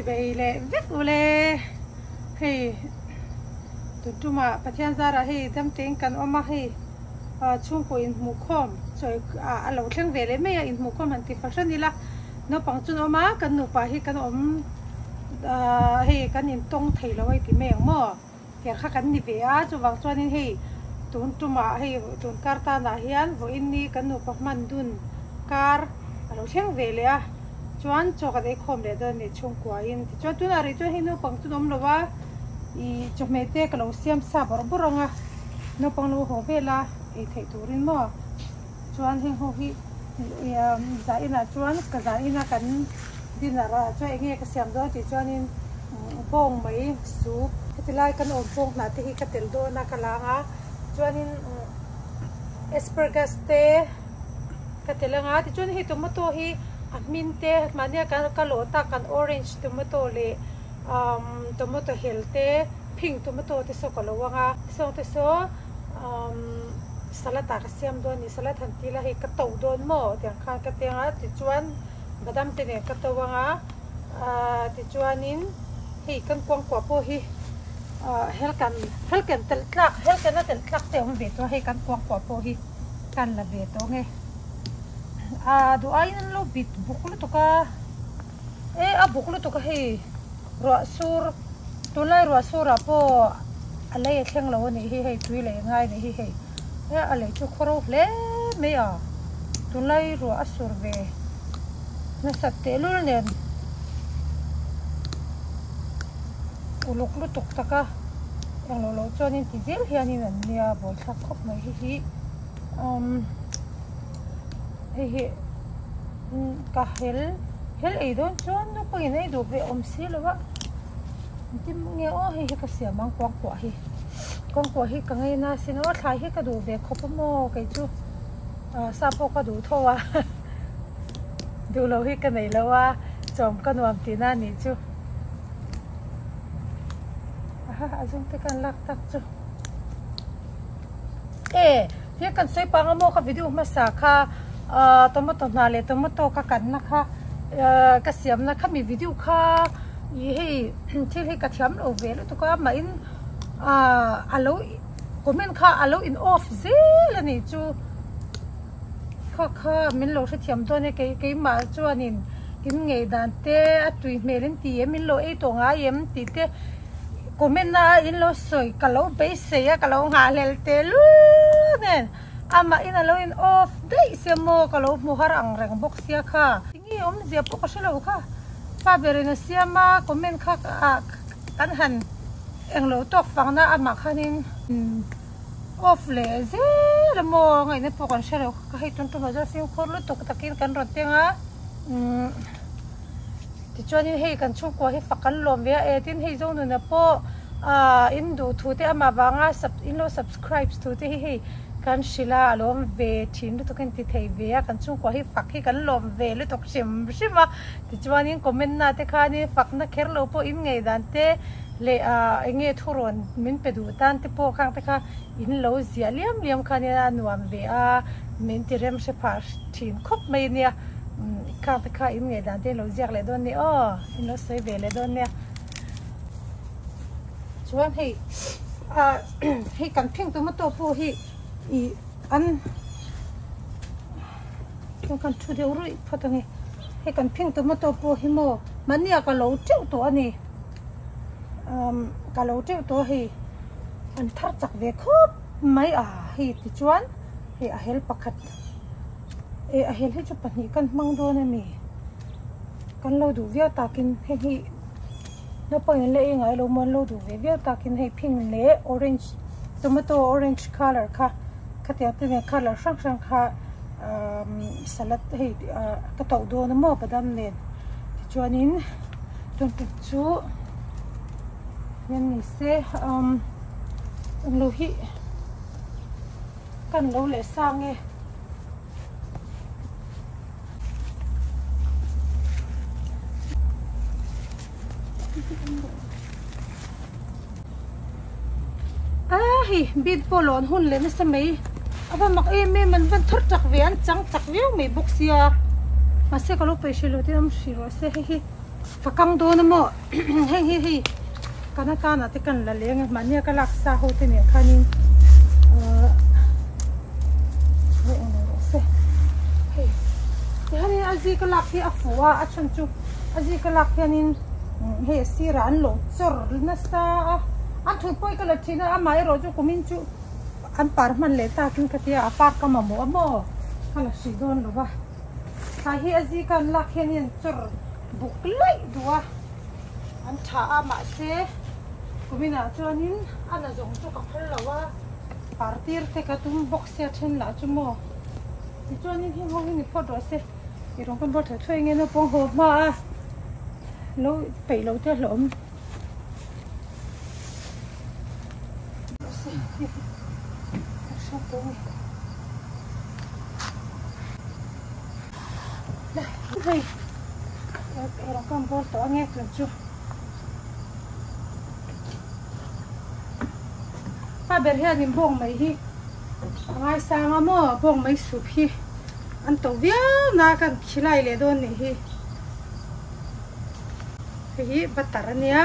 Chibei leh vek ule hei tun tumah Pathian zarah hei dam tein kan awm a hei chhungkaw inhmuhkhawm chawi a lo thleng ve leh mai a inhmuhkhawm han ti fahran ila naupang chu an awm a kan nupa hi kan awm hei kan intawng thei lo a ti mai ang maw. Tiang kha kan ni ve a, chuvang chuanin hei tun tumah hei tun kar tanah hian vawiin ni kan nupa hman dun kar a lo thleng ve leh a, chuan chaw kan ei khawm leh dawn a ni chhungkuain. Tichuan tunah rih chuan hei naupang chu an awm lo a, ih chawhmeh te ka lo siam sa bawrh bawrh ang a, naupang lo haw vel a ei theih turin maw. Chuan heng ho hi zah inah chuan ka zah ina kan dinner ah chuan eng nge ka siam dawn tih chuanin bawng mai soup heti lai kan awm pawng hnah te hi ka telh dawn a ka lang a chuanin asparagus te ka telh anga tichuan hei tomato hi a hmin te mahnia kan ka lawh tak kan orange tomato leh umm tomato hel te phing tomato te saw ka lo ang a sawng te saw umm salad ah ka siam dawn a ni salad han ti ila hei ka to dawn maw tiang khan ka ti ang a tichuan badam te nen ka to ang a ahh tichuanin hei kan kuangkuah pawh hi ahh helkan helken telh tlak helken a telh tlak te a awm ve tawh a hei kan kuangkuah pawh hi kan la ve tawh ang e ahh duh aiin an lo bit buk lutuk a e a buk lutuk a hei ruah sur tunlai ruah surah pawh a lei a thleng lo a nih hi hei tui leh ngai a nih hi hei e a lei chu khaw ro hle mai a tunlai ruah a sur ve nasat tehlul nen uluk lutuk tak a englo lo chuanin ti zel hianin an nia bawl thlak khawp mai hi hi umm hei hi ka hel hel ei dawn chuan naupangin ei duh ve awm si lo a engtin nge aw hei hi ka siam ang kuangkuah hi kuangkuah hi ka ngei na sin aw thlai hi ka duh ve khawp a maw kei chu ah sa pawh ka duh tho a duh loh hi ka nei lo a chawm ka nuam tihna a nih chu aha a zawng te khan lak tak chu e. He kan sawi pang a maw ka video hmasa kha ahh tomato hnah leh tomato ka kanna kha ahh ka siamna kha mi video kha ih hei thil hi ka thiam lo ve lutuk a mahin ahh a lo comment kha a lo in off zel a nih chu kha kha min lo hrethiam dawn e kei keimah chuanin in ngei dan te a tui hmel in ti em in lo ei tawh ngai em tih te. Comment a in lo sawi ka lo beisei a ka lo nghahhlel teh lul nen amah in a lo in off daih sia maw ka lo hmu har ang reng bawk sia kha. Tinge awmzia pawh ka hrelo kha pa ber in a siam a comment kha ah kan han englo tawk fangna amah khanin off leh zel a maw ngaihna pawh kan hrelo kha hei tun tumah chuan fimkhur lutuk takin kan rawn teng a umm. Tichuanin hei kan chhungkua hi fak kan lawm ve a e tin hei Zonuna pawh ah in duh thu te amah vanga sub in lo subscribe thu te hi hei kan hrilh a a lawm ve thin lutuk in ti thei ve a kan chhungkua hi fak hi kan lawm ve lutuk hrim hrim a tichuanin comment na te khanin fakna kher lo pawh in ngei dan te leh ah eng nge thurawn min pe duh tan te pawh khang te kha in lo ziah liam liam khanin a nuam ve a min ti rem hre phah thin khawp mai ania. Kha te kha in ngei dan te in lo ziak leh dawn ni aw in lo sawi ve leh dawn nia chuan hei ah hei kan pheng tomato pawh hi ih an chuan kan thu deuh ruih phawt ang e hei kan pheng tomato pawh hi maw mahni ah ka lo teuh tawh a ni umm ka lo teuh tawh a hei an thar chak ve khawp mai a hei tichuan hei a hel pakhat. Eh a hel hi chu pahnih kan hmang dawn a ni kan lo duh viau takin hei hi naupang in la ei ngai lo maw an lo duh ve viau takin hei phing leh orange tomato orange colour kha khatiang te nen colour hrang hrang kha umm salad hei ah ka tauh dawn a maw badam nen tichuanin tun chu hian ni se umm englo hi. Kan lo leh sang e. A hei bean pawh lawn hun leh nasa mai a va mak em em an van thar tak ve an chang chak viau mai bawk sia mahse ka lo peih hrih lo te awm hrih rawh se hei hi. Ka kang dawn a maw heng hi hei kan atana te kan la leng a mahnia ka lak sa ho te nen khanin ahh hei englo rawh se hei tihianin a zika lak hi a fuh a a chhan chu a zika lak hianin hei a sirah an lo chawr nasa a an thut pawh hi ka la thin a amaherawh chu kumin chu an par hman leh takin ka tia a par ka mamawh a maw ka la hrih dawn lo va. Thlai hi a zika an lak hian in chawr buk laih duh a, an tha a mahse kuminah chuanin a na zawng chu ka phal lo a, par tir te ka tum bawk sia then lah chu maw tichuanin heng ho hi ni phawt rawh se i rawn kan bawr tha thuai nge naupang haw hma a lo peih loh te a hlauhawm. Hei erawh ka bawr tawh ange tun chu pa ber hianin bawng mai hi a ngaisang a maw bawng mai sup hi an to viau na kan khilai leh dawn nih hi. Hei hi butter a nia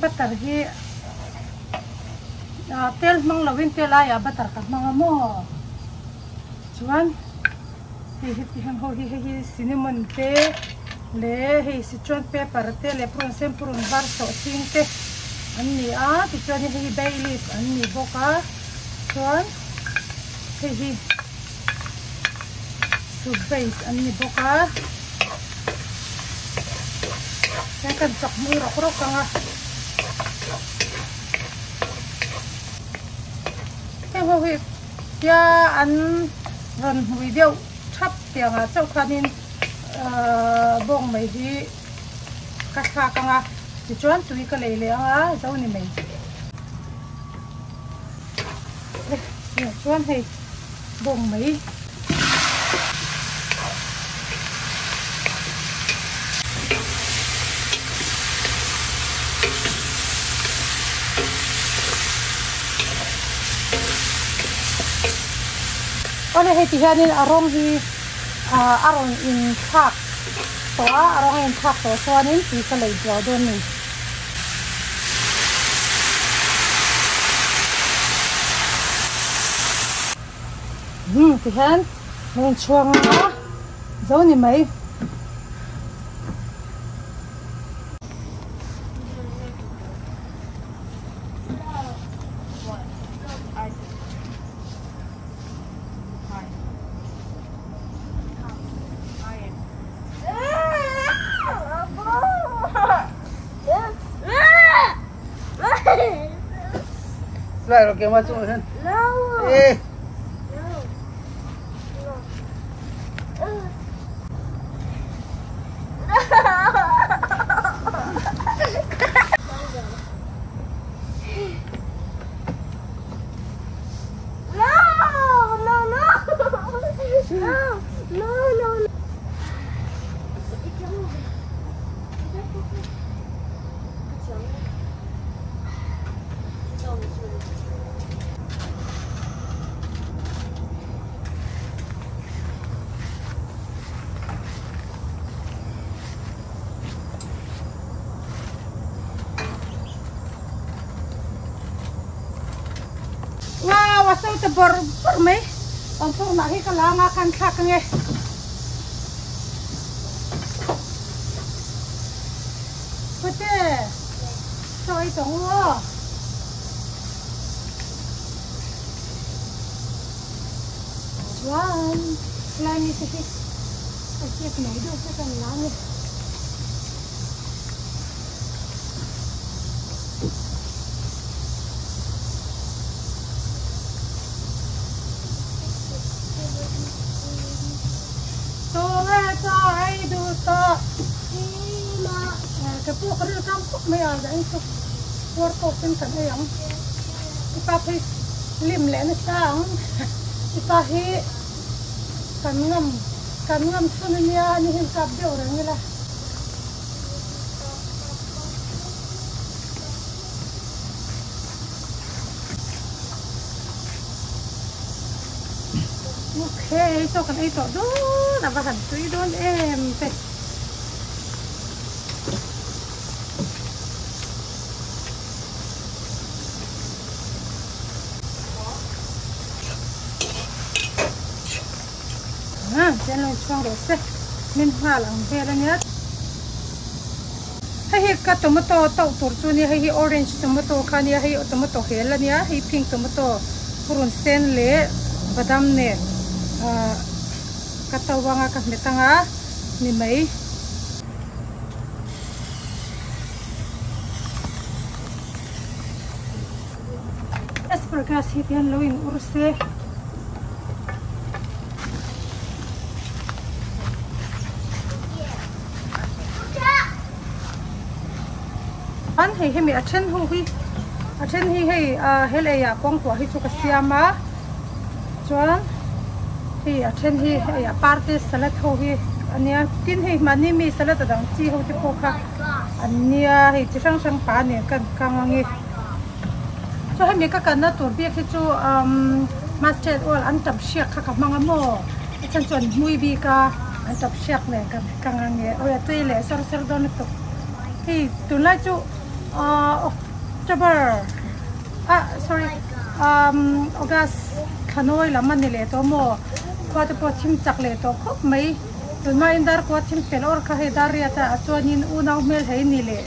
butter hi ah tel hmang lo in tel aiah butter ka hmang a maw chuan hei hi ti heng ho hi hei hi cinnamon te leh hei sichuan pepper te leh purun sen purun var sawh ching te an ni a tichuan hei hi bay leaf an ni bawk a chuan hei hi. Soup base an ni bawk a hian kan chak hmui rawk rawk ang a heng ho hi tia an rawn hmui deuh thap tiangah chauh khanin ahh bawng mai hi ka thlak ang a tichuan tui ka lei leh ang a zo ni mai. Chuan hei bawng mai. Awle hei ti hianin a rawng hi a rawn inthlak tawh a, a rawng a inthlak tawh chuanin tui ka lei duah dawn a ni. Umm tihian a rawn chhuang a zo ni mai. Wow a sawi ta bawrh bawrh mai awm pawh mah hi ka la anga khan thlak ange. Pute chaw ei tawng u aw. Chuan helai mi te hi a ziak mai deuh te kan la a ni. Ka pawh ka rilru tlang khawp mai a zain chu puar tawkin kan ei ang i pa phei lim leh nasa ang i pa hi kan ngam kan ngam chhun ania ni hian kap deuh reng ila. Okay, chaw kan ei tawh dawn a va han tui dawn em te. Tian lo chhuang rawh se min nghal ang vel ania. Hei hi ka tomato tauh tur chu ania hei hi orange tomato kha ania hei tomato hel ania hei pink tomato purun sen leh badam nen ah ka to anga ka hmet anga ni mai. Asparagus hi tihian lo in ur se. An hei hemi a then ho hi a then hi hei ah he lei ah kawngkuah hi chu ka siam a chuan hei a then hi hei a parte salad ho hi a nia tin hei mahni mi salad a dang chi ho te pawh kha an nia hei chi hrang hrang pa nen kan kang ang e chuan hemi ka kalna tur bik hi chu umm mustard oil an tam hriak kha ka hmang a maw a chhan chu an hmui bik a an tam hriak nen kan kang ang e awi a tui leh sar sar dawn lutuk hei tunlai chu ahh October ah sorry umm August thlanawi lam a ni leh tawh maw khua te pawh thim chak leh tawh khawp mai tunhmain darkua thim fel awr kha hei dar riat ah chuanin unau hmel hei ni leh.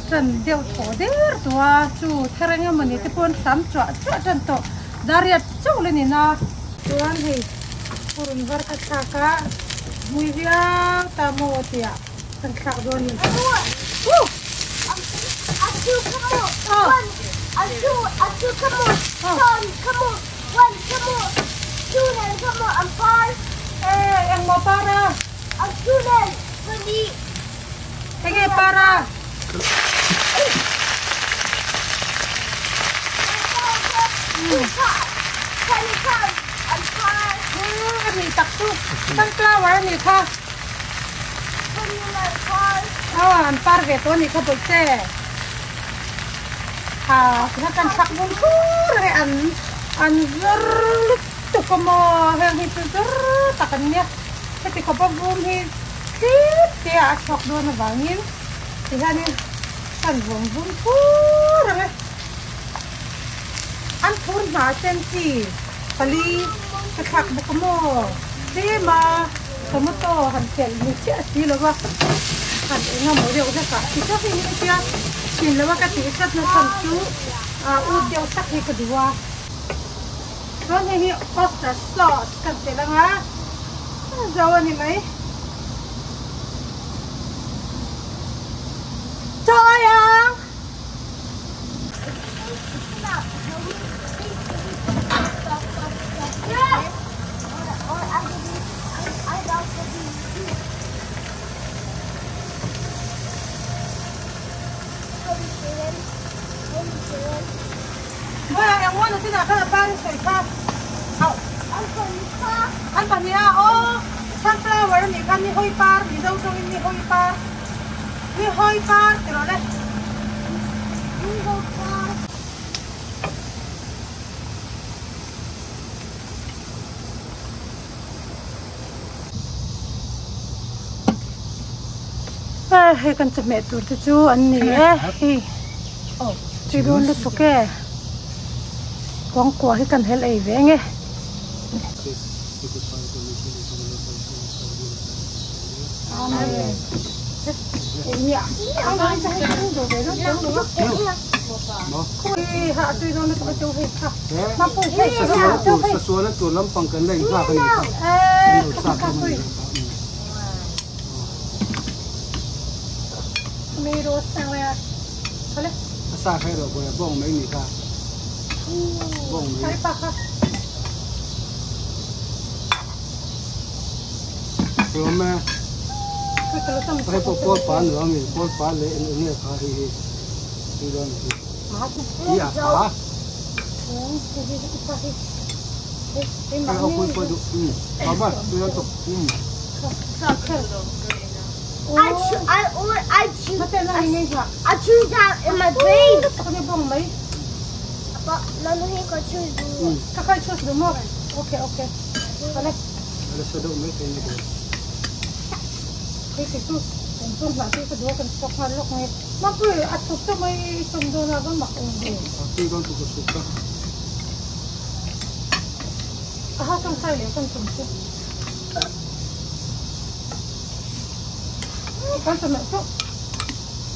Ṭan deuh thaw der tawh a, chu thar eng emawni te pawh an hlam chuah chuah ṭan tawh, dariat chauh la nin a. Chuan hei purun var ka thlak a, hmui viau ta maw tia kan thlak dawn ni. Engmaw para? Enge para? A nih tak chu sunflower a nih kha. Aw an par ve tawh a nih kha bawihte. Ha tikhan kan thlak bum thur a an an zawr lutuk a maw heng hi chu zawr tak an nia. Heti khawpa vum hi tlem te ah a chhuak dawn avangin tihianin kan vawm vum thur ang e. An phur hna sen chi pali ka thlak bawk a maw tlem a tomato han phelh ni chiah si lo va han eng emaw deuh hlek ah ti tak in hetia chhin lo a ka tih tlat na chhan chu ah ut deuh sak hi ka duh a. Chuan hei hi oyster sauce kan telh ang a, zo a ni mai. Chaw ai ang! Vawiah eng muan a chinah khan a pa in sawi kha auh an pahnih a aw sunflower a nih kha ni hawi par mizo tawngin ni hawi par ni hawi par ti rawh le. Hei kan chawhmeh tur te chu an ni e hei tui dawn lutuk e kawngkuah hi kan helh ei ve ang e. I choose that in my brain. Okay, okay. Kale. Ala sa deuh mai thei ni dawn. Hei kei chu kan chawm hlah tih ka duh a kan chhuak nghal lawk mai. Mapui a chhuk chauh mai i chawm dawn a va mak awm ve. A tui dawn tuk a chhuk a. Aha kan khai leh kan chawm chu. Kan chawm leh chu.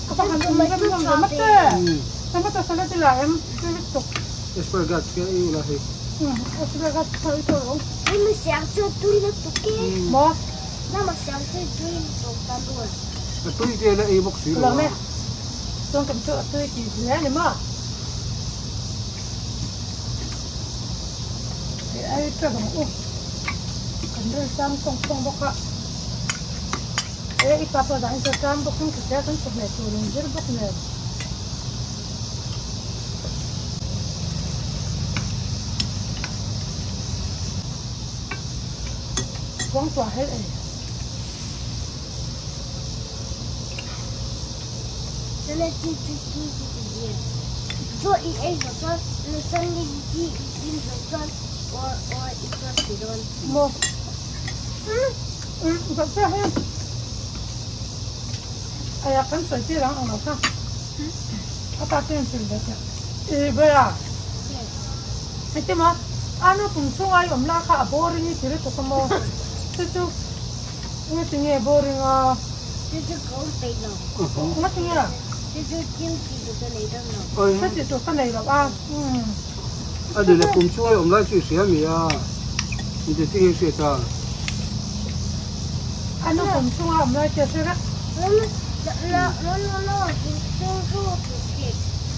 Ka pa kan chawm rem rem ve mate. Tomato salad i la em tui lutuk. Asparagus ka ei ula hei. Asparagus kha i tawh lo. Maw? A tui te la ei bawk si lo a. Chuan kan chu a tui tih hle a ni maw? Hei ai tap ang u. Kan ril tlang tawng tawng bawk a. E i pa pawh dah in chu tlang bawk in ka hria kan chawhmeh tur in zir bawk nen. Kawng tuah hel ei. Maw? Aya kan sawi tir ang ang lo kha. A pa te in hrilh ve teh. I ber a. Heti maw? Ano kum chhunga i awm la kha a boring i ti lutuk a maw? Chu chu ngati nge boring a? Chu chu ka awm peih lo. Ngati nge? Chu chu thil tih tur ka nei dawn lo. Thil tih tur ka nei lo a. A ni le kum chhunga i awm lai chu i hria mi a? Engti tinge i hriat a? Ano kum chhunga awm lai chu a hre vek.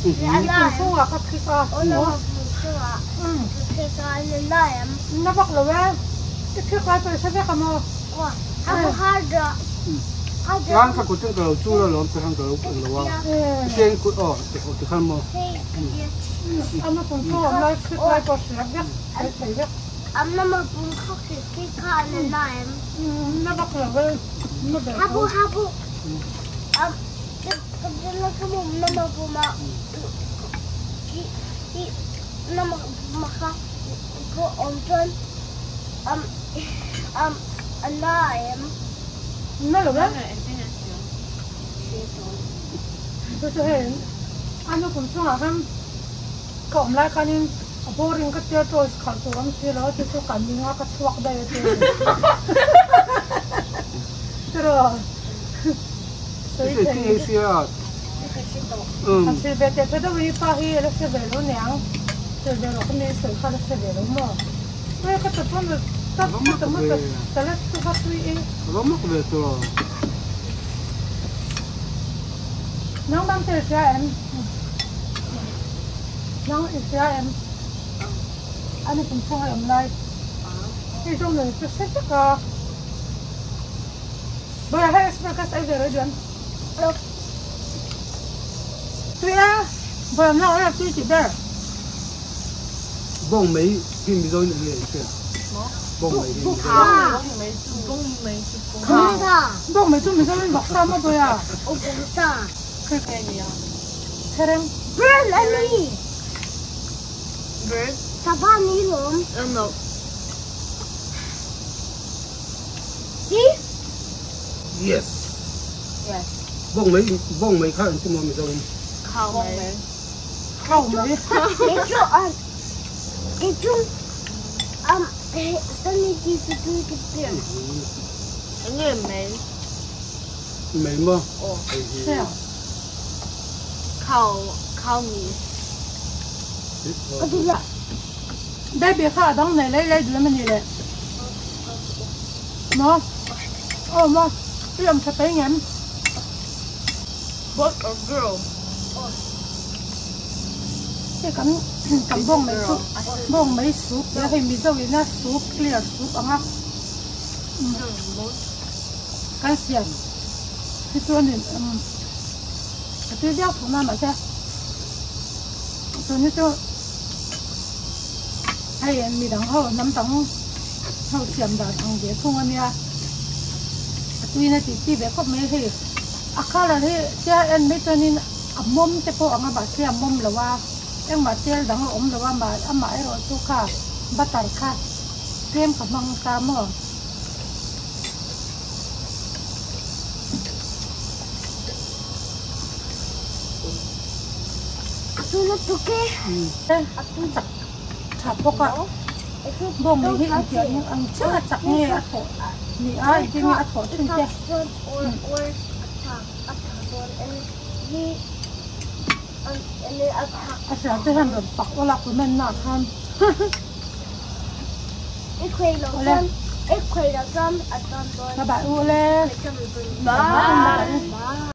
Kum chhungah ka khik a. Na vak lo e. I khik lai pawh i hre vek a maw? Tlan kha kut in ka lo chul alawm ti khan ka lo lo a. Tiang kut aw ti khan maw? Ano kum chhungah awm lai khik lai pawh hre vek, hre thei vek. Na vak lo e. Na ber tho. Na lo e. Chu chu hei a nu kum chungah khan ka awm lai khanin a boring ka tia toys khalh tur awm si lo a chu chu ka ning a ka chhuak daih a ti. Tiraw. Sawi thei. An hrilh ve teh teh deuh i pa hi a la hre ve lo niang. Hrilh ve rawh ka mi sawi kha a la hre ve lo maw. Ui ka chawpawn ru tap ka tomato salad chu va tui i. Ka va mak ve tawh. Nang bang te i hria em? Nang i hria em? Ani kum chhung a awm lai. Hei zawng nen chu hre vek a. Bawia hei asparagus ei ve rawh i duh em? Tui e, bawia nang e tui tih ber. Bawng mai hi Mizo in eng nge an hria? Bawng mai hi Mizo Bawng mai chu Mizo in vawksa maw bawia? Thereng. Bird a ni. Bird. Sava ni lawm. No. See? Yes. Yes. Bawng mai bawng mai kha an ti maw Mizo in? Khau mai. Khau mai. Kei chu kei chu Sunny ti chu tui ka tir. Enge mai? Mai maw? Aw. Hei hi. Khau khau mi. Ka duh la. Baby kha a dang nei lei lei duh em a nih le? Maw? Aw maw? I awm tha pei ngem? Boy or girl? Hei kan kan bawng mai chu bawng mai soup tia hei mizo ina soup clear soup anga kan siam hi chu a ni a tui viau thawh na mahse tun hi chu hei midang ho hnam dang ho siam dan ang ve thung a nia a tuina tih chi ve khawp mai hei. A colour hi tia en mai chuanin a mawm te pawh ang a mahse a mawm lo a engmah tel dang a awm lo a amah erawh chu kha butter kha Tlem ka hmang ta maw? A chak tha bawk a, bawng mai hi engtiang in ang chiah a chak nge a thawh ni a engtin nge a thawh thin te. A hriat te hian rawn pak ula comment na khan. Awle. Bye bye ule. Bye.